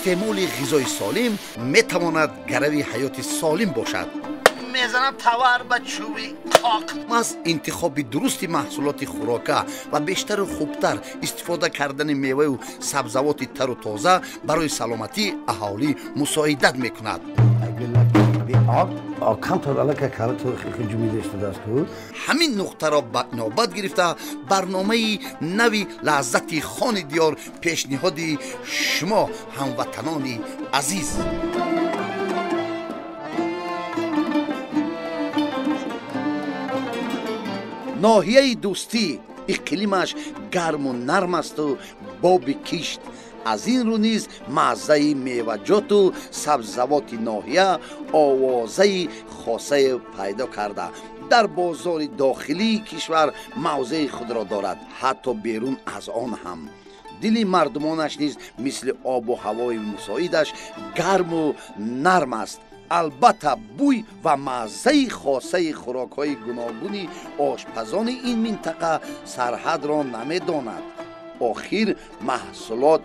Истеъмоли ғизои солим метавонад гарави ҳаёти солим бошад. Мезанам тавар ба чӯби қоқ. Аз интихоби дурусти маҳсулоти хӯрока ва бештару хубтар истифода кардани меваю сабзавоти тару тоза барои саломатии аҳолӣ мусоидат мекунад. Ҳамин нуқтаро ба навбат гирифта барномаи нави лаззати хони диёр пешниҳоди шумо ҳамватанони азиз. Ноҳияи Дӯстӣ иқлимаш гарму нарм асту боби кишт. Аз ин рӯ низ маззаи меваҷоту сабзавоти ноҳия овозаи хосае пайдо карда, дар бозори дохилии кишвар мавзеи худро дорад, ҳатто берун аз он ҳам. Дили мардумонаш низ мисли обу ҳавои мусоидаш гарму нарм аст. Албатта, бӯй ва маззаи хосаи хӯрокҳои гуногуни ошпазони ин минтақа сарҳадро намедонад. Охир маҳсулот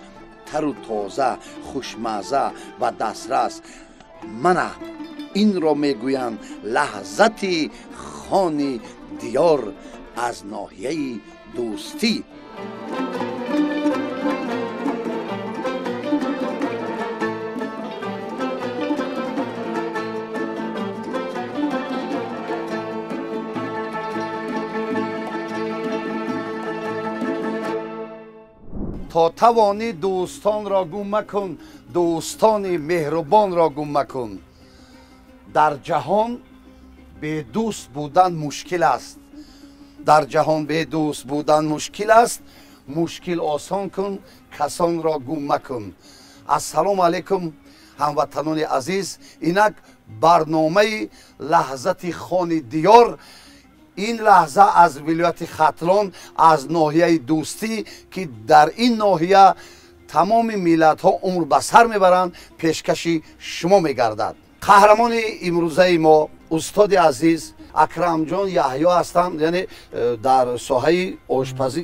тару тоза, хушмазза ва дастрас. Мана инро мегӯянд лаҳзати хони диёр аз ноҳияи Дӯстӣ. То тавонӣ дӯстонро гум макун, дӯстони меҳрубонро гум макун. Дар ҷаҳон бедӯст будан мушкил аст. Дар ҷаҳон бедӯст будан мушкил аст. Мушкил осон кун, касонро гум макун. Ассалому алайкум, ҳамватанони азиз. Инак барномаи лаҳзати хони диёр ин лаҳза аз вилояти Хатлон, аз ноҳияи Дӯстӣ, ки дар ин ноҳия тамоми миллатҳо умр ба сар мебаранд, пешкаши шумо мегардад. Қаҳрамони имрӯзаи мо устоди азиз Акрамҷон Яҳё ҳастанд, яъне дар соҳаи ошпазӣ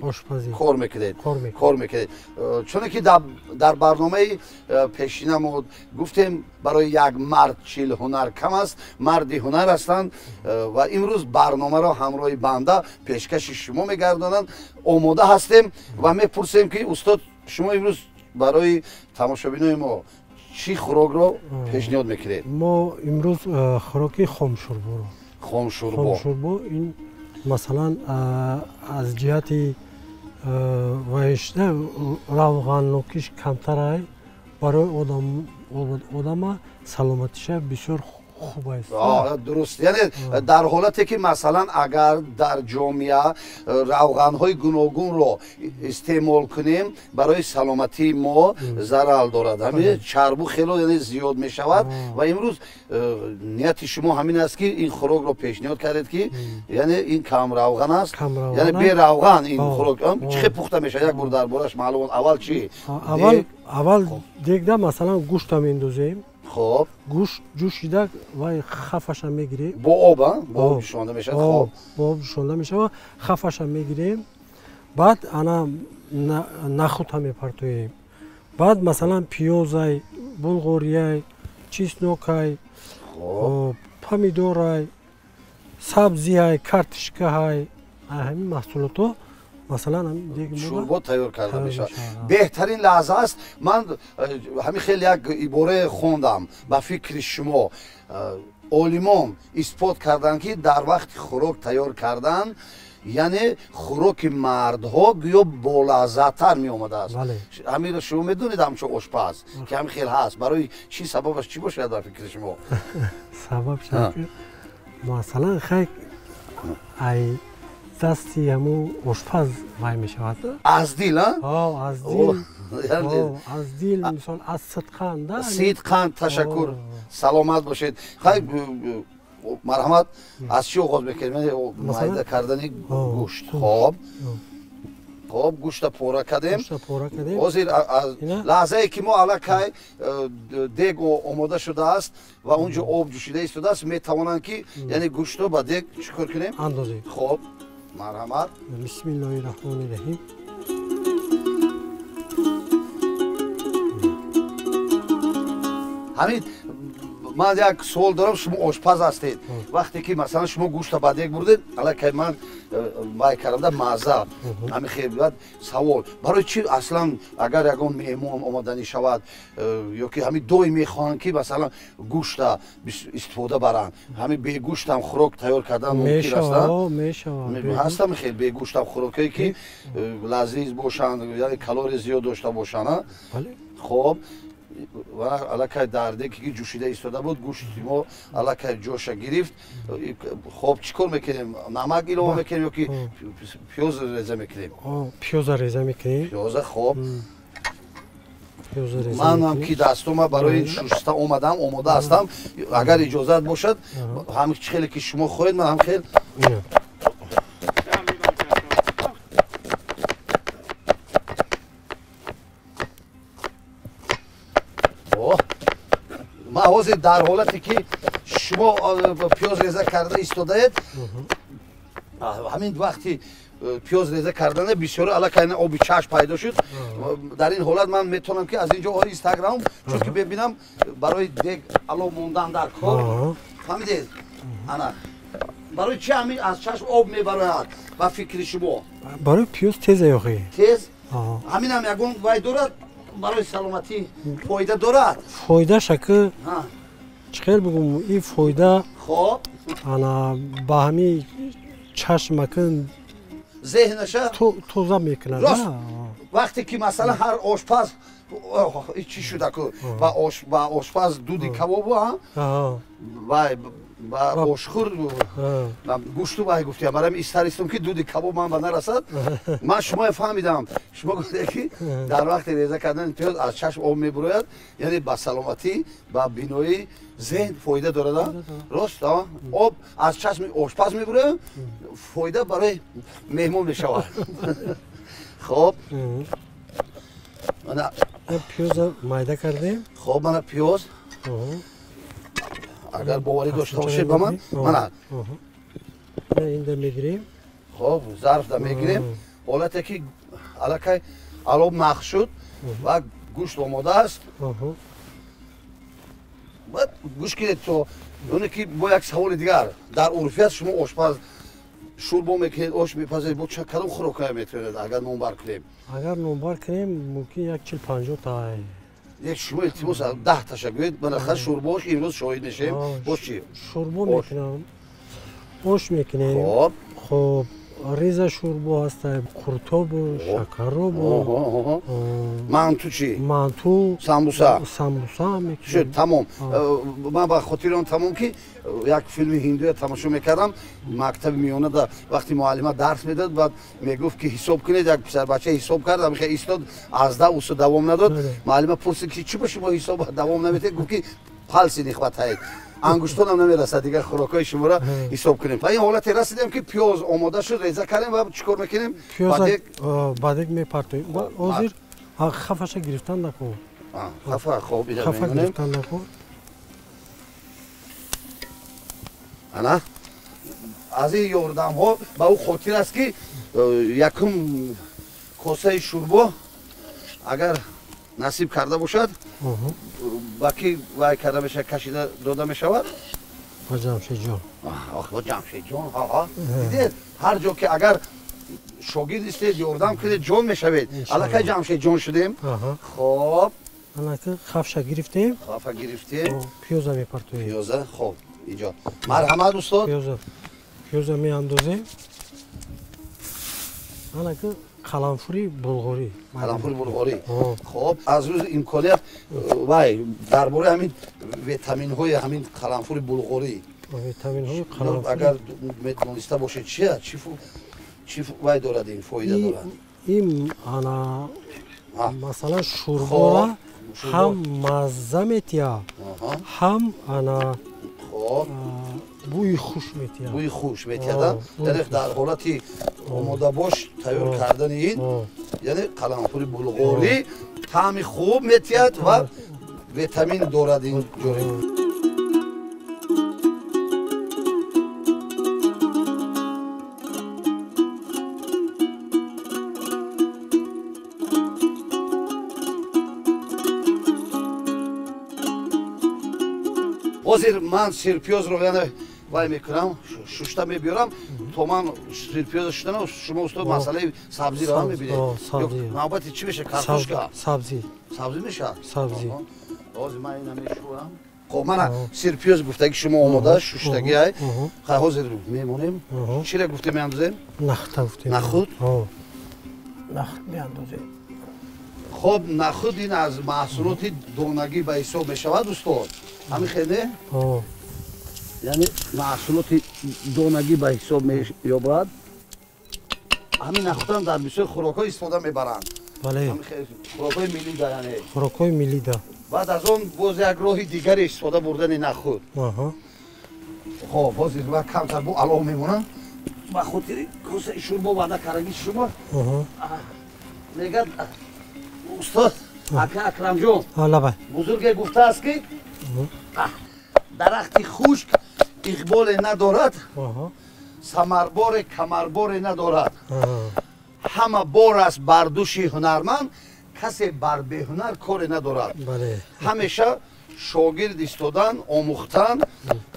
кор мекунед. Чуне ки дар барномаи пешина мо гуфтем, барои як мард 40 ҳунар кам аст, марди ҳунар ҳастанд ва имрӯз барномаро ҳамроҳи банда пешкаши шумо мегардонанд. Омода ҳастем ва мепурсем, ки устод, шумо имрӯз барои тамошобинои мо чӣ хӯрокро пешниҳод мекунед? Мо имрӯз хӯроки хомшӯрборо. Хомшӯрбо. Хомшӯрбо ин масалан аз ҷиҳати вайшда равғаннокиш камтарай, барои одама саломатиша бисёр хуб аст. Дуруст. Яъне дар ҳолате ки масалан агар дар ҷомеа равғанҳои гуногунро истеъмол кунем, барои саломатии мо зарар дорад. Ҳамин чарбу хело яъне зиёд мешавад ва имрӯз нияти шумо ҳамин аст, ки ин хӯрокро пешниҳод кардед, ки яъне ин камравған аст, яъне беравған ин хӯрок чӣ хел пухта мешавад? Як бор дар бораш маълумот. Аввал чӣ? Аввал дегда масалан гӯшта меандозем. Хоб. Гӯшт ҷӯшида вай хафаша мегирем. Бо об, бо об ҷӯшонда мешавад. Хоб. Бо об ҷӯшонда мешавад, хафаша мегирем. Баъд ана нахута мепартоем. Баъд масалан пиёзай, булғорияй, чеснокай, помидорай, сабзиай, картошкаҳай, ҳамин маҳсулотҳо масалан шӯрбо тайёр карда мешавад. Беҳтарин лаҳза аст. Ман ҳамин хел як иборае хондам, ба фикри шумо олимон исбот карданд, ки дар вақти хӯрок тайёр кардан, яъне хӯроки мардҳо гӯё болаззаттар меомадааст. Ҳаминро шумо медонед ҳамчун ошпаз, ки ҳамин хел ҳаст. Барои чӣ сабабаш чӣ бошад дар фикри шумо? Сабаб масалан хай ай дасти ҳамун ошпаз вай мешавад. Аз дил, аз дил, аз дил, мисол аз сидқан. Сидқан. Ташаккур, саломат бошед. Хай, марҳамат, аз чӣ оғоз мекунем? Майда кардани гӯшт. Хоб, хоб, гӯшта пора кардем. Ҳозир лаҳзае ки мо аллакай дег омода шудааст ва он ҷо об ҷӯшида истодааст, метавонанд ки яъне гӯштро ба дег чӣ кор кунем? Андозем. Хоб, марҳамат. Бисмиллоҳи раҳмони раҳим. Ҳамин ман як суол дорам, шумо ошпаз ҳастед. Вақте ки масалан шумо гӯшта ба дег бурдед, аллакай ман вай кардам мазза. Ҳамин хел баъд савол. Барои чӣ аслан агар ягон меҳмон омаданӣ шавад ё ки ҳамин доим мехоҳанд ки масалан гӯшта истифода баранд, ҳамин бегӯштам хӯрок тайёр кардан мумкин аст? Мешавад. Ҳастам хел бегӯштам хӯрокҳое ки лазиз бошанд, яъне калория зиёд дошта бошанд. Хоб, ва аллакай дар деге ки ҷӯшида истода буд, гӯшти мо аллакай ҷоша гирифт. Хоб, чӣ кор мекунем? Намак илова мекунем ё ки пиёз реза мекунем? Пиёза реза мекунем. Пиёза, хоб. Манам ки дастума барои шуста омадам, омода ҳастам. Агар иҷозат бошад, ҳам чӣ хеле ки шумо хоҳед, ман ҳам хел. Ман ҳозир дар ҳолате ки шумо пиёз реза карда истодаед, ҳамин вақти пиёз реза кардана бисёр аллакай оби чашм пайдо шуд. Дар ин ҳолат ман метавонам ки аз ин ҷо инстаграм, чунки бибинам барои дег ало мондан дар кор. Фаҳмидед? Ана барои чӣ ҳамин аз чашм об мебарояд ба фикри шумо? Барои пиёз тез охи. Тез? Ҳаминам ягон вай дорад? Барои саломатӣ фоида дорад? Фоидаша ки чӣ хел бигӯм, ин фоида хоб ана ба ҳамин чашма ки зеҳнаша тоза мекунад. Рост, вақте ки масалан ҳар ошпаз чӣ шуда ку ба ошпаз дуди кабобу вай ба ошхӯр гӯшту вай гуфтиям, барои истаристум ки дуди кабоб ман ба нарасад. Ман шумоя фаҳмидам, шумо гуфте ки дар вақти реза кардани пиёз аз чашм об мебурояд, яъне ба саломатӣ, ба бинои зеҳн фоида дорад. Рост, об аз чашми ошпаз мебурояд, фоида барои меҳмон мешавад. Хоб, пиёза майда кардем. Хоб, мана пиёз. Агар боварӣ дошта бошед ба ман, мана инда мегирем. Хоб, зарфда мегирем. Ҳолате ки аллакай алоб нах шуд ва гӯшт омода аст. Гӯш кунед то оне ки бо як саволи дигар. Дар урфият шумо ошпаз шӯрбо мекунед, ош мепазед, бо кадом хӯрокҳое метавонед агар номбар кунем? Агар номбар кунем, мумкин як 40-50 та. Як шумо илтимос 10 таша гӯед, балахар шӯрбош имрӯз шоҳид мешавем. Боз чӣ? Шӯрбо мекунам, ош мекунем. Хоб. Хоб, реза шӯрбо ҳаста, қуртобу, шакаробу. Манту чӣ? Манту. Самбуса. Самбуса мекунем. Шуд, тамом. Ман ба хотири он тамом ки як филми ҳиндуя тамошо мекардам, мактаби миёнада вақти муаллима дарс медод, баъд мегуфт ки ҳисоб кунед, як писарбача ҳисоб кард, ҳамихе истод, аз 10 усу давом надод. Муаллима пурсид ки чӣ ба шумо ҳисоб давом намедиҳед? Гуфт ки палси нихватаед, ангуштонам намерасад дигар хӯрокҳои шуморо ҳисоб кунем. Ба ин ҳолате расидем ки пиёз омода шуд, реза кардем ва чӣ кор мекунем? Ба дег мепартоем. Ҳозир хафаша гирифтан накун. Хафа, хоб, хафа гирифтан накун. Ана аз ин ёрдамҳо ба ӯ хотир аст ки якум косаи шӯрбо агар насиб карда бошад, ба ки вай карда мешавад, кашида дода мешавад? Ба Ҷамшедҷон. Ба Ҷамшедҷон, ҳа. Дидед, ҳар ҷо ки агар шогирд истед, ёрдам кунед, ҷон мешавед. Аллакай Ҷамшедҷон шудем. Хоб. Аллакай хафша гирифтем. Хафа гирифтем. Пиёза мепартоем. Пиёза, хоб, инҷо. Марҳамат, устод. Пиёза. Пиёза меандозем. Аллакай қаламфури булғорӣ. Қаламфури булғорӣ. Хоб, аз рӯзи имконият вай дар бораи ҳамин витаминҳои ҳамин қаламфури булғорӣ. Витаминҳои қаламфури. Агар медониста бошед, чия? Чӣ вай дорад ин фоида дорад? Ин ана масалан шӯрборо ҳам мазза метиҳад, ҳам ана бӯи хуш метиҳад. Бӯи хуш метиҳад. Яъне дар ҳолати омодабош тайёр кардани ин, яъне қаламфури булғорӣ таъми хуб метиҳад ва витамин дорад ин ҷои. Ҳозир ман сирпиёзро яъне вай мекунам, шушта мебиёрам, то ман сирпиёза шуштанам, шумо устод масъалаи сабзиро ҳам мебинед. Навбати чӣ мешавад? Картошка? Сабзӣ. Сабзӣ мешавад? Сабзӣ. Ҳозир ман ина мешӯрам. Хоб, мана сирпиёз гуфтаги шумо омода, шуштаги ай. Хай, ҳозир мемонем. Чира гуфте меандозем? Нахта гуфтем. Нахуд? Нахуд меандозем. Хоб, нахуд ин аз маҳсулоти донагӣ ба ҳисоб мешавад, устод. Ҳамин хел не? Яъне маҳсулоти донагӣ ба ҳисоб меёбад. Ҳамин нахудам дар бисёр хӯрокҳо истифода мебаранд. Хӯрокҳои миллӣ да, яъне. Хӯрокҳои миллӣ да. Баъд аз он боз як роҳи дигаре истифода бурдани нахуд. Хоб, ҳозир ва камтар бу алов мемонам ба хотири косаи шӯрбо ваъда кардаги шумо. Мегӯяд устод ака Акрамҷон, бузурге гуфтааст, ки дарахти хушк иқболе надорад, самарборе камарборе надорад. Ҳама бор аст бар души ҳунарманд, касе бар беҳунар коре надорад. Ҳамеша шогирд истодан, омӯхтан,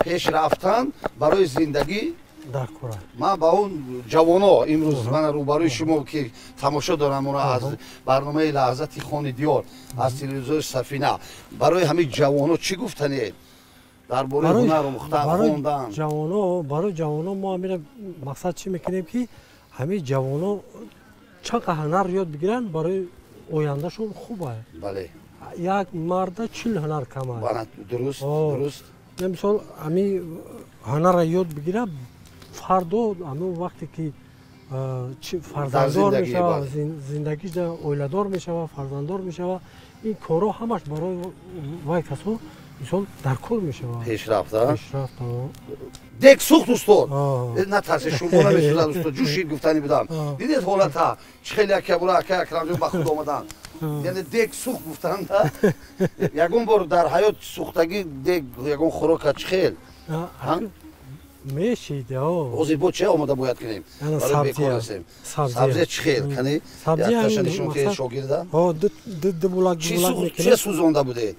пеш рафтан барои зиндагӣ. Ман ба он ҷавоно имрӯз ман рӯбарӯи шумо, ки тамошо дорам моро аз барномаи Лаҳзати Хони Диёр аз телевизори Сафина, барои ҳамин ҷавоно чӣ гуфтанед дар бораи ҳунар омӯхтан, хондан? Барои ҷавоно мо ҳамина мақсад чӣ мекунем, ки ҳамин ҷавоно чанд қа ҳунар ёд бигиранд, барои ояндашон хуб аст. Як марда 40 ҳунар кам аст. Дуруст, дуруст. Мисол, ҳамин ҳунарро ёд бигирад, фардо ҳамон вақте ки фарзанддор мешавад, зиндагиш оиладор мешавад, фарзанддор мешавад, ин корҳо ҳамаш барои вай касо мисол дар кор мешавад. Пешрафт, дег сӯхт, устод. Натарсе, шӯрбо намесӯзад, устод, ҷӯшид гуфтанӣ будам. Дидед ҳолата чӣ хеле якябура ака Акрамҷон ба худ омаданд. Яъне дег сӯхт гуфтанд. Ягон бор дар ҳаёт сӯхтагӣ дег, ягон хӯрока чӣ хел? Мешид. Ҳозир бо че омода бояд кунем? Барои бекор ҳастем. Сабзия чӣ хел? Кани якташа нишон ки шогирда. Ду булак. Чӣ сӯзонда будед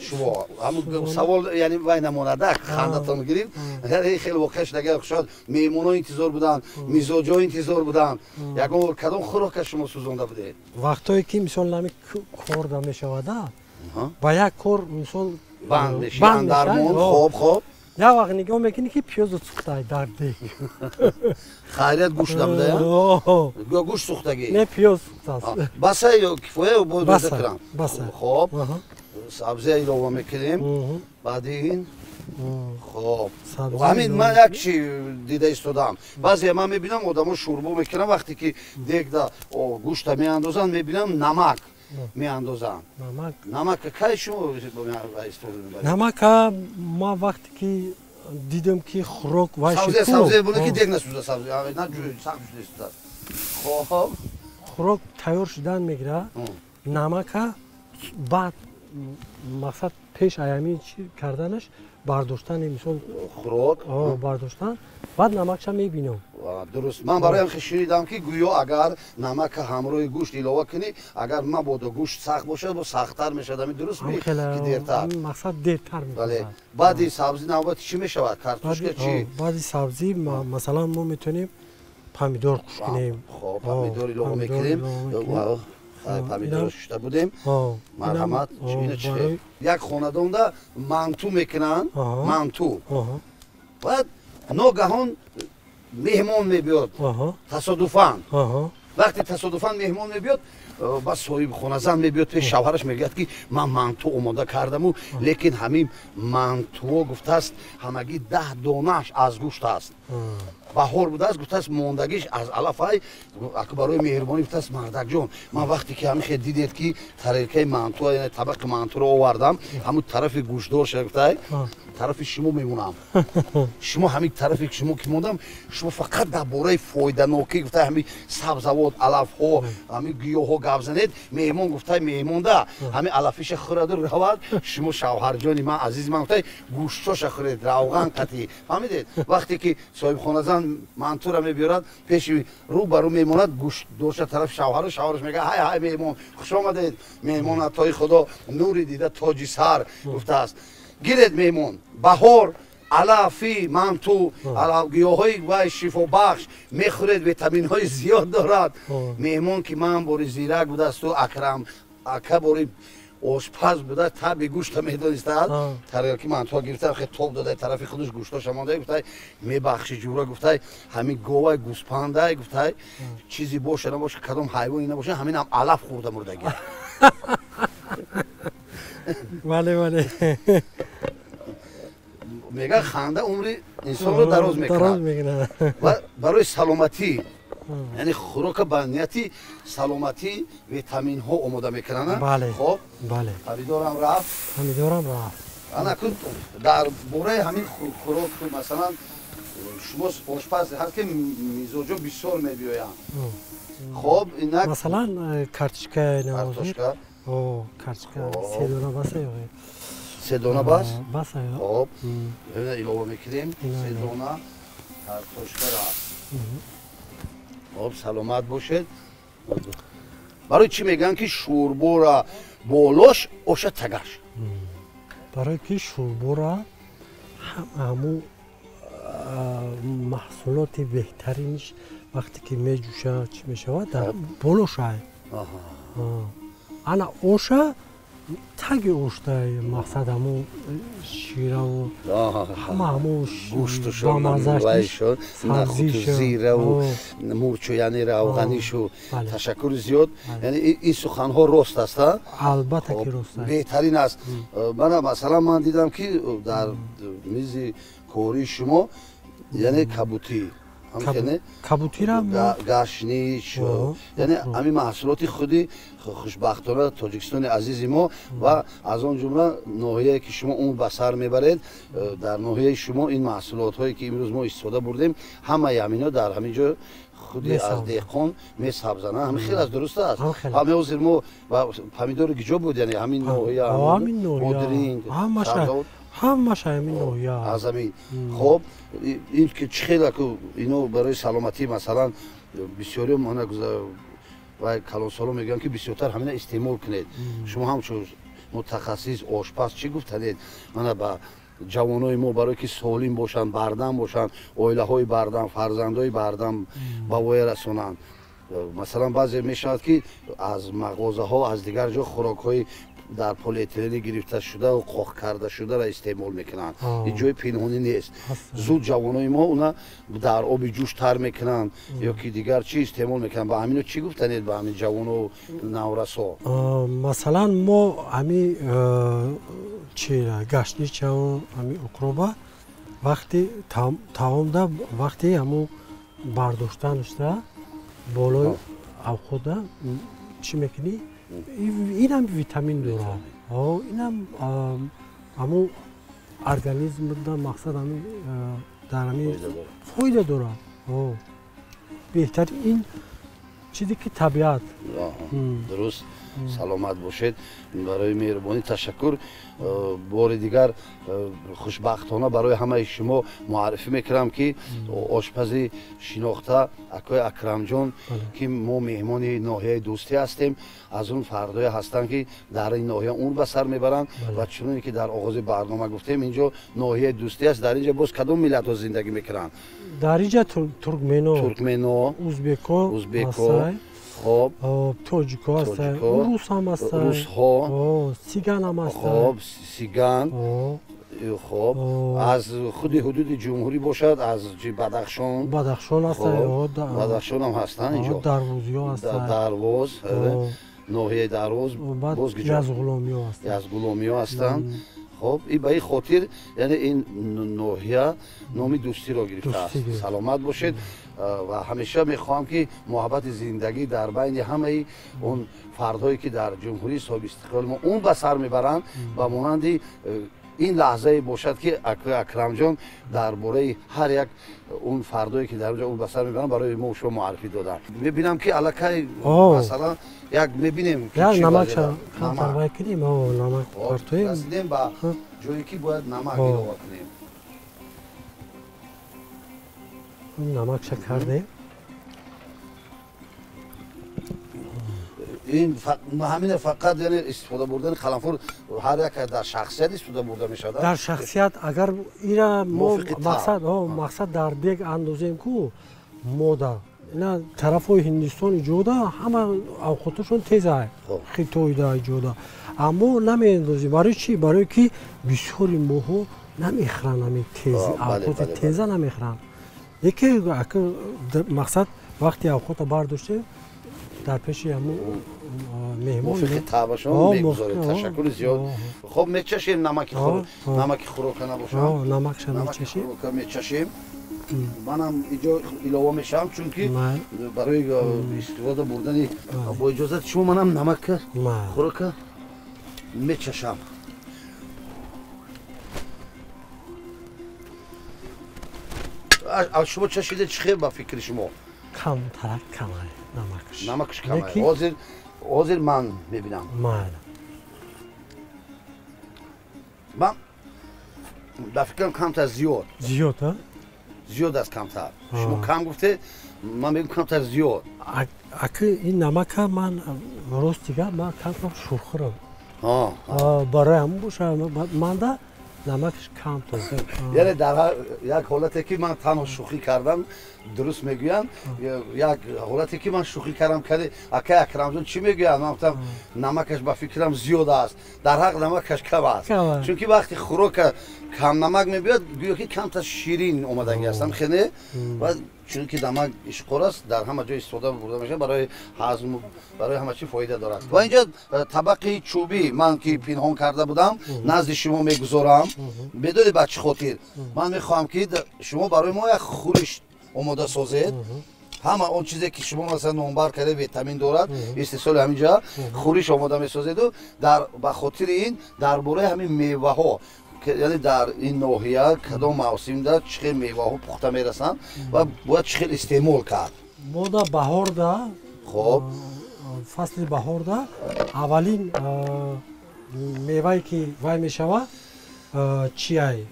шумо? Ҳамун савол, яъне вай намонада, хандатон гирифт. Яъне хеле воқеа шудага, шояд меҳмоно интизор буданд, мизоҷо интизор буданд. Ягон бор кадом хӯрока шумо сӯзонда будед? Вақтое ки мисол нами корда мешавада, ба як кор мисол банд меши, андармон. Хоб, хоб. Як вақт нигоҳ мекунӣ, ки пиёзо сӯхтай дар дег. Хайрият, гӯшт набуда? Ё гӯшт сӯхтагӣ? Не, пиёз сӯхтааст. Баса ё кифоя бояд кунам? Хоб, сабзия илова мекунем баъди ин. Хоб, ҳамин ман як чи дида истодам. Баъзе ман мебинам, одамо шӯрбо мекунам, вақте ки дегда гӯшта меандозанд, мебинам, намак меандозанд. Намак кай шумо истифода мебаред? Намака ман вақте ки дидам, ки хӯрок вай сабзе буна, ки дег насӯза, сабзе на сахт шуда. Хоб, хӯрок тайёр шудан мегирад, намака баъд мақсад пеш аями чи карданаш, бардоштани мисол хӯрок бардоштан, баъд намакша мебинам. Дуруст. Ман бароям шунидам, ки гӯё агар намака ҳамроҳи гӯшт илова кунӣ, агар мабодо гӯшт сахт бошад, бо сахттар мешавад. Ҳамин дуруст ми, ки дертар? Мақсад дертар. Бале. Баъди сабзӣ навбати чӣ мешавад? Картошка чӣ? Баъди сабзӣ, масалан, мо метавонем помидор куш кунем. Хоб, помидор илова мекунем. Помидор шушта будем. Марҳамат. Ина чӣ? Як хонадонда манту мекунанд, манту. Баъд ногаҳон меҳмон мебиёд тасодуфан. Вақте тасодуфан меҳмон мебиёд, ба соҳибхоназан мебиёд пеш шавҳараш, мегӯяд, ки ман манту омода кардаму, лекин ҳамин мантуо, гуфтааст, ҳамагӣ 10 донааш аз гӯшт аст, баҳор будааст, гуфтааст, мондагиш аз алафай. Барои меҳрубонӣ, гуфтааст, мардакҷон, ман вақте ки ҳамин хел дидед, ки тарелкаи манту, табақи мантуро овардам, ҳамун тарафи гӯштдор ша, гуфтай, тарафи шумо мемонам. Шумо ҳамин тарафи шумо ки мондам, шумо фақат дар бораи фоиданокӣ, гуфтай, ҳамин сабзавот, алафҳо, ҳамин гиёҳҳо гап занед. Меҳмон, гуфтай, меҳмонда ҳамин алафиша хӯраду равад, шумо, шавҳарҷони ман, азизи ман, гуфтай, гӯштоша хӯред равған қатӣ. Фаҳмидед? Вақте ки соҳибхоназан мантура мебиёрад, пеши рӯ ба рӯ мемонад, гӯшт доша тарафи шавҳару, шавҳараш мегӯяд: ҳай, ҳай, меҳмон, хуш омадед, меҳмон, атои Худо, нури дида, тоҷи сар, гуфтааст. Гиред меҳмон, баҳор алафи манту, гиёҳҳои вай шифобахш мехӯред, витаминҳои зиёд дорад. Меҳмон ки ман бори зирак будасту Акрам ака бори ошпаз буда, таби гӯшта медонистад. Тарелки мантуа гирифта, хе тоб дода тарафи худаш, гӯштоша монда, гуфтай мебахши ҷура, гуфтай ҳамин говай гӯспандай, гуфтай чизи боша набоша, кадом ҳайвоне набоша, ҳаминам алаф хӯрда мурдаги. Бале, бале. Мега ханда умри инсонро дароз мекунад ва барои саломатӣ, яъне хӯрока ба нияти саломатӣ витаминҳо омода мекунанд. Хоб, помидорам рафт, помидорам рафт. Ана кун дар бораи ҳамин хӯрок, масалан шумо ошпаз ҳаст ки мизоҷо бисёр мебиёянд. Хоб, инак масалан картошка, картошка, картошка се дона баса ё се дона бас? Бас. Хоб, илова мекунем се дона картошкара. Хоб, саломат бошед. Барои чӣ мегӯянд ки шӯрбора болош оша тагаш? Барои ки шӯрбора ҳамун маҳсулоти беҳтаринш вақте ки меҷӯшад, чӣ мешавад, дар болошай. Ана оша таги оштай, мақсад ҳамун шираву ҳама ҳамун гӯштушо, зираву мурчу, яъне равғанишу. Ташаккури зиёд. Яъне ин суханҳо рост аст, албатта ки рост аст, беҳтарин аст. Мана масалан ман дидам ки дар мизи кории шумо яъне кабутӣ, кабутира, гашнич, яъне ҳамин маҳсулоти худи хушбахтона Тоҷикистони азизи мо ва аз он ҷумла ноҳияе ки шумо умр ба сар мебаред, дар ноҳияи шумо ин маҳсулотҳое ки имрӯз мо истифода бурдем, ҳамаи ҳаминҳо дар ҳамин ҷо худи аз деҳқон месабзананд. Ҳамин хел аст, дуруст аст? Ҳамин ҳозир мо помидори гиҷо буд, яъне ҳамин ноҳия, бодринг, ҳамаша ҳамин ноҳия аз ҳамин. Хоб, ин ки чӣ хела ку ино барои саломатӣ, масалан бисёриё мана вай калонсоло мегӯянд ки бисёртар ҳамина истеъмол кунед. Шумо ҳамчун мутахассис ошпаз чӣ гуфтанед мана ба ҷавонои мо, барое ки солим бошанд, бардам бошанд, оилаҳои бардам, фарзандои бардам ба воя расонанд? Масалан баъзе мешавад ки аз мағозаҳо, аз дигар ҷо хӯрокҳои дар полиэтилени гирифта шуда ва қоқ карда шударо истеъмол мекунанд. Ин ҷои пинҳонӣ нест. Зуд ҷавонои мо уна дар оби ҷӯш тар мекунанд ё ки дигар чӣ истеъмол мекунанд. Ба ҳамино чӣ гуфтанед, ба ҳамин ҷавону наврасо? Масалан мо ҳами чи гашничаву ҳами укроба вақти таомда, вақти ҳамун бардоштанашда болои авхода чӣ мекунӣ, инам витамин дорад, инам ҳамун организмда мақсад дар ҳамин фоида дорад. Беҳтарин ин чизе ки табиат. Дуруст, саломат бошед. Барои меҳрубонӣ ташаккур. Бори дигар хушбахтона барои ҳамаи шумо муаррифӣ мекунам ки ошпази шинохта акои Акрамҷон, ки мо меҳмони ноҳияи Дӯстӣ ҳастем, аз он фардое ҳастанд ки дар ин ноҳия умр ба сар мебаранд ва чуноне ки дар оғози барнома гуфтем, инҷо ноҳияи Дӯстӣ аст. Дар инҷо боз кадом миллатҳо зиндагӣ мекунанд? Дар инҷа туркмено, узбеко, хоб, тоҷико ҳастанд, рус ҳам ҳастанд, русҳо, сиган ҳам ҳастанд. Хоб, сиган. Хоб, аз худи ҳудуди ҷумҳурӣ бошад, аз Бадахшон, Бадахшон ҳастанд, Бадахшон ҳам ҳастанд инҷо, Дарвозиҳо ҳастанд, Дарвоз, ноҳияи Дарвоз, боз Язғуломиҳо ҳастанд, Язғуломиҳо ҳастанд. Хоб, ба ин хотир яъне ин ноҳия номи Дӯстиро гирифтааст. Саломат бошед ва ҳамеша мехоҳам ки муҳаббати зиндагӣ дар байни ҳамаи он фардҳое ки дар ҷумҳурии соҳиби истиқлоли мо умр ба сар мебаранд, ба монанди ин лаҳзае бошад ки Акрамҷон дар бораи ҳар як он фардое ки дар онҷо умр ба сар мебаранд барои мо шумо муаррифӣ доданд. Мебинам ки аллакай масалан як мебинем расидем ба ҷое ки бояд намак илова кунем. Намакша кардем. Ин ҳамин фақат яъне истифода бурдани қаламфур ҳар як дар шахсият истифода бурда мешавад. Дар шахсият агар ира мо мақсад, мақсад дар дег андозем ку мода. Ина тарафҳои Ҳиндистон иҷода ҳама авқоташон теза, Хитойда иҷода. Аммо намеандозем. Барои чӣ? Барои ки бисёри моҳо намехӯранд ҳамин тез, авқоти теза намехӯранд. Яке мақсад вақти авқота бардоштем дар пеши ҳамун меҳмон мувофиқи таъбашон мегузоред. Ташаккури зиёд. Хоб мечашем намаки намаки хӯрока набошад. Намакша мечашем. Хӯрока мечашем. Манам иҷо илова мешавам, чунки барои истифода бурдани бо иҷозати шумо манам намака хӯрока мечашам. Шумо чашида чӣ хел ба фикри шумо? Камтарак камай намакаш. Намакаш камай. Ҳозир ҳозир ман мебинам. Майли. Ман ба фикрам камтар зиёд. Зиёд, а? Зиёд аст камтар. Шумо кам гуфте, ман мегӯям камтар зиёд. Аки ин намака ман рости гап ман камтар шӯрхӯрам. Барои ҳамон боша манда намакаш камтар. Яъне дар як ҳолате ки ман танҳо шӯхӣ кардам, дуруст мегӯянд, як ҳолате ки ман шӯхӣ кардам, каде акай Акрамҷон чӣ мегӯяд? Ман гуфтам намакаш ба фикрам зиёд аст, дар ҳақ намакаш кам аст. Чунки вақти хӯрока кам намак мебиёд, гӯё ки камтар ширин омадагӣ ҳастам, хеле ва чунки намак ишқор аст, дар ҳама ҷой истифода бурда мешавад, барои ҳазм, барои ҳама чӣ фоида дорад. Ва инҷо табақи чӯбӣ ман ки пинҳон карда будам, назди шумо мегузорам. Медонед ба чӣ хотир? Ман мехоҳам ки шумо барои мо як хӯриш омода созед. Ҳама он чизе ки шумо масалан номбар карда витамин дорад, истеҳсоли ҳаминҷа хӯриш омода месозеду дар ба хотири ин дар бораи ҳамин меваҳо, яъне дар ин ноҳия кадом мавсимда чӣ хел меваҳо пухта мерасанд ва бояд чӣ хел истеъмол кард. Мо да баҳорда, хоб, фасли баҳорда аввалин мевае ки вай мешавад чиай?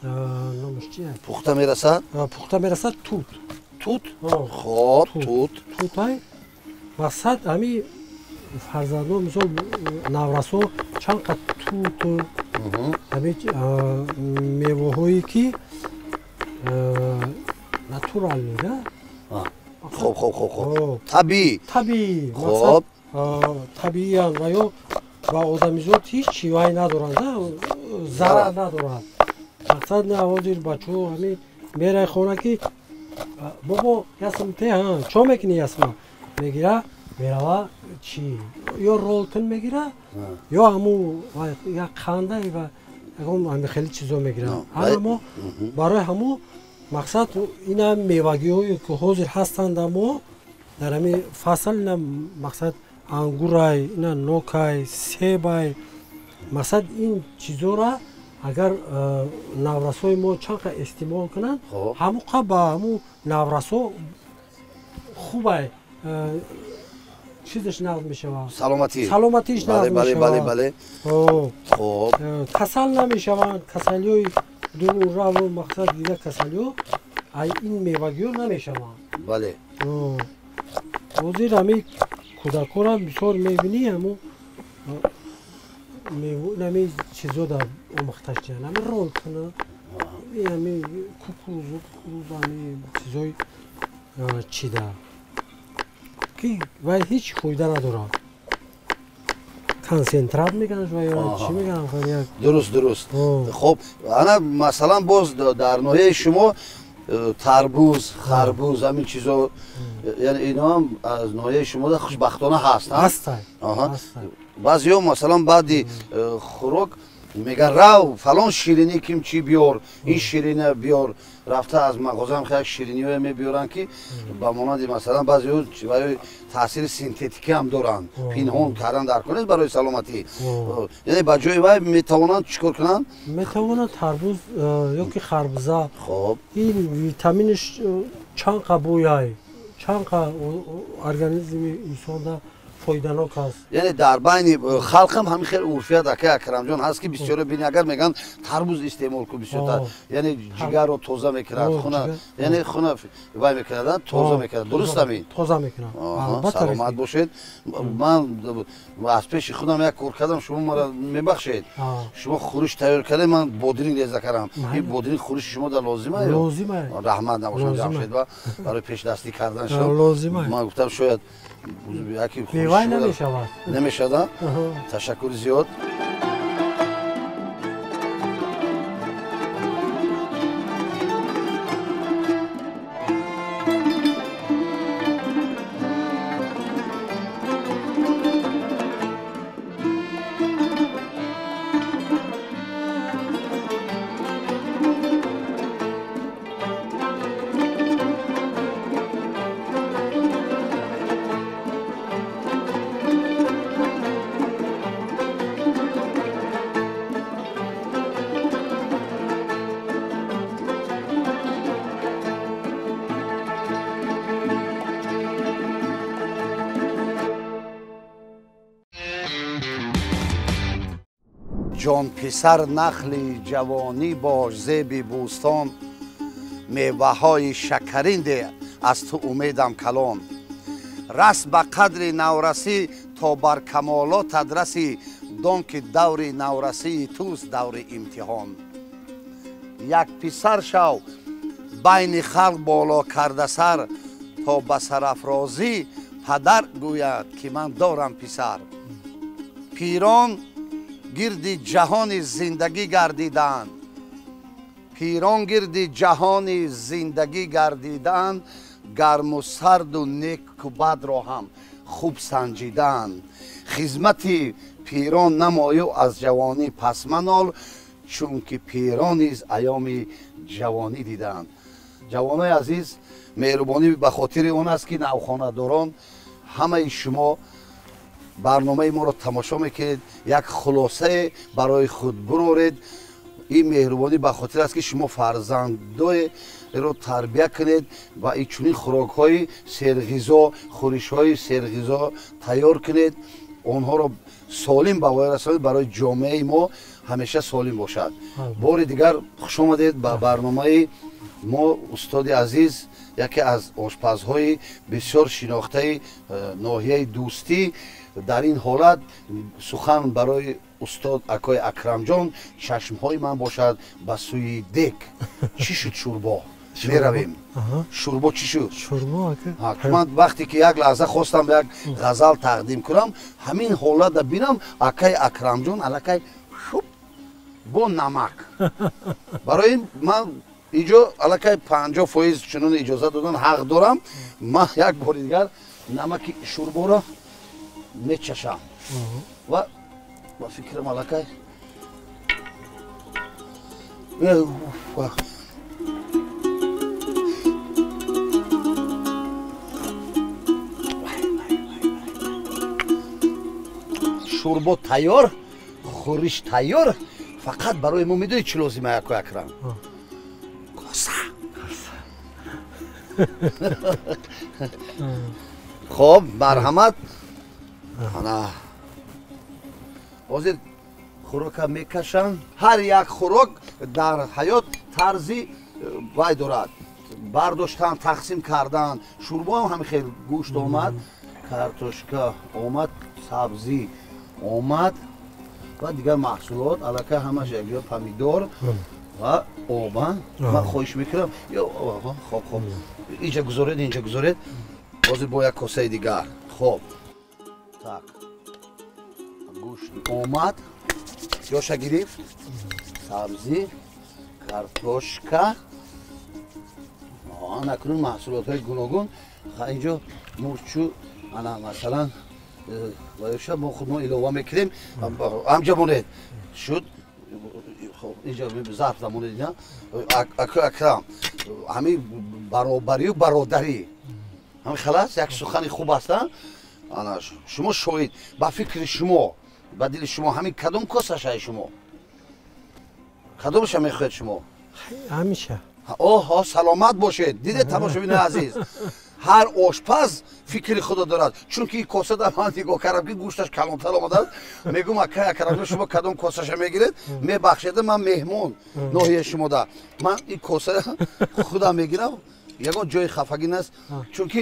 Номаш чиай? Пухта мерасад? Пухта мерасад тут. Тут? Хоб, тут. Тутай мақсад ҳами фарзандо мисол наврасо чанд қад туту ҳами меваҳое ки натурални, да? Хоб, хоб, хоб, хоб. Табиӣ. Табиӣ. Хоб. Табииянд ва ё ба одамизод ҳеҷ чи вай надоранд, зарар надоранд. Мақсад на ҳозир бачаҳо ҳами мерай хона ки бобо ясм те, чо мекунӣ ясма? Мегира, мерава чи? Ё ролтон мегира, ё ҳаму як қанда ва ягон ҳами хеле чизо мегира. Ҳама барои ҳаму мақсад ина мевагиҳое ки ҳозир ҳастанд мо дар ҳами фасл ина мақсад ангурай, ина нокай, себай, мақсад ин чизора агар наврасои мо чанд қа истеъмол кунанд, ҳамон қа ба ҳамун наврасо хубай чизаш нағз мешавад. Саломатӣ. Саломатиш нағз мешавад. Бале, бале. Хоб. Касал намешаванд, касалиҳои дурураву мақсад дигар касалиҳо ай ин мевагиҳо намешаванд. Бале. Ҳозир ҳамин кӯдакҳоро бисёр мебинӣ ҳамун нами чизо дар омӯхташ ҷиян, ҳами ролтона, ҳами кукурузу, кукурузу, ҳами чизои чида ки вай ҳеҷ фоида надорад. Консентрат мекунанд ва ё чӣ мекунанд? Дуруст, дуруст. Хоб, ана масалан боз дар ноҳияи шумо тарбуз, харбуз, ҳамин чизо, яъне ино ҳам аз ноҳияи шумо хушбахтона ҳастанд. Ҳастанд. Баъзеҳо масалан баъди хӯрок мегӯянд рав фалон ширинӣ ким чӣ биёр, ин ширина биёр, рафта аз мағозаам як шириниҳое мебиёранд ки ба монанди масалан баъзеҳо барои таъсири синтетикӣ ҳам доранд, пинҳон кардан дар кор нест барои саломатӣ. Яъне ба ҷои вай метавонанд чӣ кор кунанд? Метавонанд тарбуз ё ки харбуза. Хоб. Ин витаминаш чанд қа бояй, чанд қа организми инсонда фоиданок аст. Яъне дар байни халқ ҳам ҳамин хел урфият акай Акрамҷон ҳаст, ки бисёре бини агар мегӯянд тарбуз истеъмол кун бисёртар, яъне ҷигарро тоза мекунад, хуна, яъне хуна вай мекунад, тоза мекунад. Дуруст ҳамин? Тоза мекунад. Саломат бошед. Ман аз пеши худам як кор кардам, шумо маро мебахшед. Шумо хӯриш тайёр кардед, ман бодринг реза кардам. Ин бодринг хӯриши шумо дар лозима? Лозима. Раҳмат набошад Ҷамшед ба барои пешдастӣ кардан шумо. Лозима. Ман гуфтам шояд бевай намешавад. Намешавад? Ташаккури зиёд. Ҷонписар нахли ҷавонӣ бош зеби бӯстон, меваҳои шакарин де аз ту умедам калон. Рас ба қадри наврасӣ то бар камолотат расӣ, дон ки даври наврасии туст даври имтиҳон. Як писар шав байни халқ боло карда сар, то ба сарафрозӣ падар гӯяд ки ман дорам писар. Пирон гирди ҷаҳони зиндагӣ гардидаанд, пирон гирди ҷаҳони зиндагӣ гардидаанд, гарму сарду неку бадро ҳам хуб санҷидаанд. Хизмати пирон намою аз ҷавонӣ пас манол, чунки пирон низ айёми ҷавонӣ дидаанд. Ҷавонои азиз, меҳрубонӣ ба хотири он аст, ки навхонадорон ҳамаи шумо барномаи моро тамошо мекунед, як хулосае барои худ буроред. Ин меҳрубонӣ ба хотир аст, ки шумо фарзандоеро тарбия кунед ва ин чунин хӯрокҳои серғизо, хӯришҳои серғизо тайёр кунед, онҳоро солим ба воя расонед, барои ҷомеаи мо ҳамеша солим бошад. Бори дигар хуш омадед ба барномаи мо, устоди азиз, яке аз ошпазҳои бисёр шинохтаи ноҳияи Дӯстӣ. Дар ин ҳолат сухан барои устод акои Акрамҷон, чашмҳои ман бошад ба сӯи дег. Чӣ шуд шӯрбо? Меравем. Шӯрбо чӣ шуд? Ман вақте ки як лаҳза хостам як ғазал тақдим кунам, ҳамин ҳолата бинам акаи Акрамҷон аллакай шуб бо намак. Барои ин ман инҷо аллакай 50% чунон иҷоза додан ҳақ дорам. Ман як бори дигар намаки шӯрборо мечашам ва ба фикрам аллакай шӯрбо тайёр, хӯриш тайёр. Фақат барои мо медонӣ чӣ лозима, акои Акрам? Коса. Хоб, марҳамат. Ана ҳозир хӯрока мекашанд. Ҳар як хӯрок дар ҳаёт тарзи вай дорад, бардоштан, тақсим кардан. Шӯрбоам ҳамин хел гӯшт омад, картошка омад, сабзӣ омад ва дигар маҳсулот аллакай ҳамаш якҷо, помидор ва оба. Ман хоҳиш мекунам, хоб хоб, инҷа гузоред, инҷа гузоред. Ҳозир бо як косаи дигар. Хоб, так, гӯшт омад, ҷоша гирифт, сабзӣ, картошка, анакунун маҳсулотҳои гуногун. Инҷо мурчу, ана масалан ваёша мо худ мо илова мекунем. Ҳамҷа монед шуд, инҷа зарф замонед. Акрам, ҳамин баробарию бародарӣ ҳамин халас як сухани хуб аст. Ана шумо шоҳид, ба фикри шумо, ба дили шумо ҳамин кадом косашаи шумо, кадомаша мехоҳед шумо? Ҳамиша. Оҳо, саломат бошед. Дидед, тамошобинои азиз, Ҳар ошпаз фикри худо дорад. Чунки ин коса дар ман нигоҳ кардам ки гӯшташ калонтар омадааст. Мегӯм акай Акрамҷон, шумо кадом косаша мегиред? Мебахшеда, ман меҳмон ноҳияи шумода. Ман ин коса худам мегирам. Ягон ҷои хафагӣ нест, чунки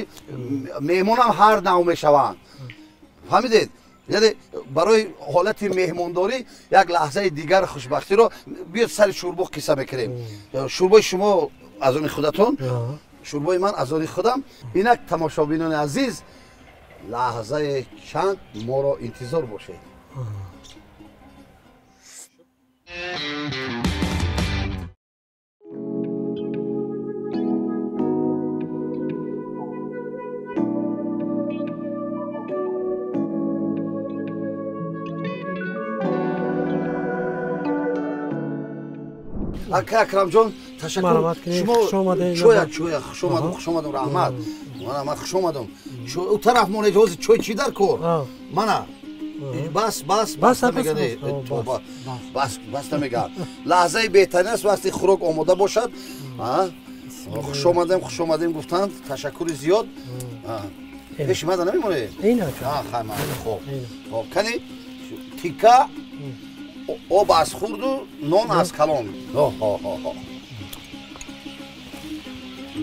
меҳмонам ҳар нав мешаванд. Фаҳмидед? Яъне барои ҳолати меҳмондорӣ як лаҳзаи дигар хушбахтиро биёд сари шӯрбо қисса мекунем. Шӯрбои шумо аз они худатон, шӯрбои ман аз они худам. Инак тамошобинони азиз, лаҳзаи чанд моро интизор бошед. Ака Акрамҷон, ташаккур. Шумо чоя чоя хуш омадам, хуш омадам, раҳмат. Мана ман хуш омадам. У тараф монед, ҳозир чой чӣ дар кор? Мана бас бас бас намегӯяд, бас бас намегӯяд. Лаҳзаи беҳтарин аст вақте хӯрок омода бошад. Хуш омадем, хуш омадем гуфтанд. Ташаккури зиёд. Пеши мада намемонед? Хоб хоб, кани тика об аз хурду нон аз калон.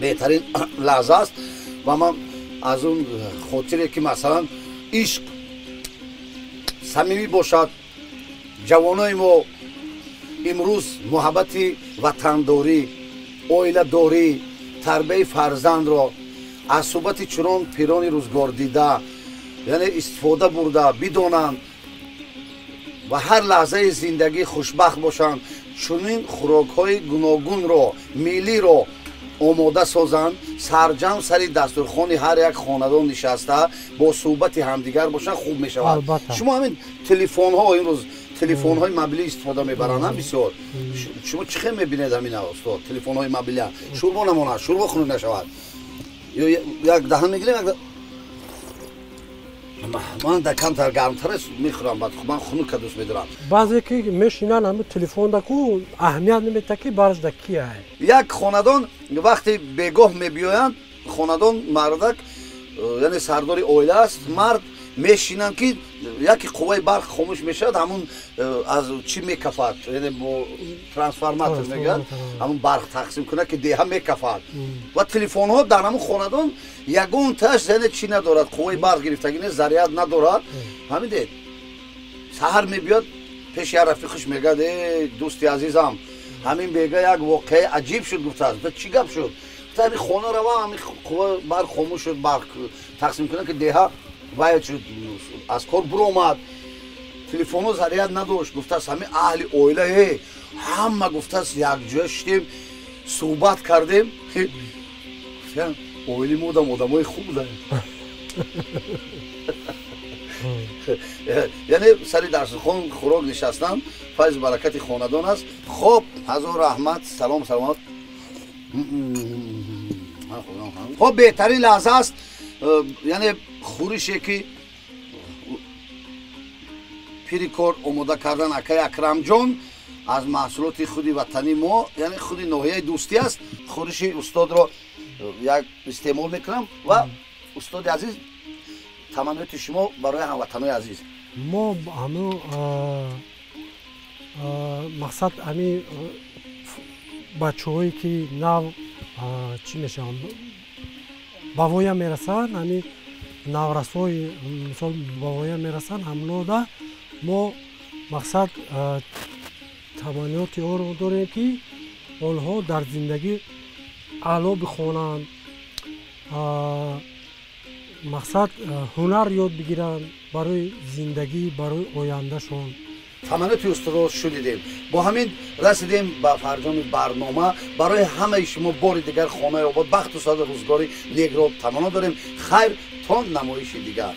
Беҳтарин лаҳза аст ва ман аз он хотире ки масалан ишқ самимӣ бошад, ҷавонои мо имрӯз муҳаббати ватандорӣ, оиладорӣ, тарбияи фарзандро аз суҳбати чунон пирони рӯзгордида, яъне истифода бурда бидонанд ва ҳар лаҳзаи зиндагӣ хушбахт бошанд, чунин хӯрокҳои гуногунро, миллиро омода созанд, сарҷамъ сари дастурхони ҳар як хонадон нишаста бо суҳбати ҳамдигар бошанд, хуб мешавад. Шумо ҳамин телефонҳо имрӯз телефонҳои мобилӣ истифода мебаранд бисёр. Шумо чӣ хел мебинед ҳамина, устод? Телефонҳои мобилия шӯрбо намонад, шӯрбо хунук нашавад. Ё як даҳан мегирем, як ман да камтар гармтар мехӯрам, баъд ман хунука дӯст медорам. Баъзе ки мешинанд ҳамин телефонда ку аҳамият намедиҳад ки бараш да кия. Як хонадон вақте бегоҳ мебиёянд, хонадон мардак, яъне сардори оила аст, мард мешинанд ки яке қувваи барқ хомӯш мешавад, ҳамун аз чӣ мекафад, яъне бо трансформатор мегӯяд, ҳамун барқ тақсим кунад ки деҳа мекафад. Ва телефонҳо дар ҳамун хонадон ягонташ яъне чӣ надорад, қувваи барқ гирифтагӣ нест, заряд надорад. Ҳамин дед саҳар мебиёд пеши як рафиқаш мегӯяд: э дӯсти азизам, ҳамин бега як воқеаи аҷиб шуд. Гуфтааст: чӣ гап шуд? Ҳамин хона равам, ҳамин қувва барқ хомӯш шуд, барқ тақсим кунад ки деҳа вай шуд, аз кор буромад, телефонҳо заряд надошт. Гуфтааст ҳамин аҳли оила ҳама гуфтааст якҷоя шидем, суҳбат кардем, оили мо одам одамои хуб буданд. Яъне сари дастурхон хӯрок нишастан файзу баракати хонадон аст. Хоб, ҳазор раҳмат, салом, саломат. Хоб, беҳтарин лаҳза аст, яъне хӯрише ки пири кор омода кардан акаи Акрамҷон аз маҳсулоти худи ватани мо, яъне худи ноҳияи Дӯстӣ аст. Хӯриши устодро як истеъмол мекунам ва устоди азиз, таманниёти шумо барои ҳамватанои азиз. Мо ҳамун мақсад ҳамин бачаҳое ки нав чӣ мешаванд, ба воя мерасанд, ҳамин наврасҳои мисол ба воя мерасанд, ҳамнода мо мақсад таманниёти онро дорем ки онҳо дар зиндагӣ аъло бихонанд, мақсад ҳунар ёд бигиранд барои зиндагӣ, барои ояндашон. Таманниёти устодро шунидем. Бо ҳамин расидем ба фарҷоми барнома. Барои ҳамаи шумо бори дигар хонаи обод, бахту саодат, рӯзгори некро таманно дорем. Хайр, то намоиши дигар.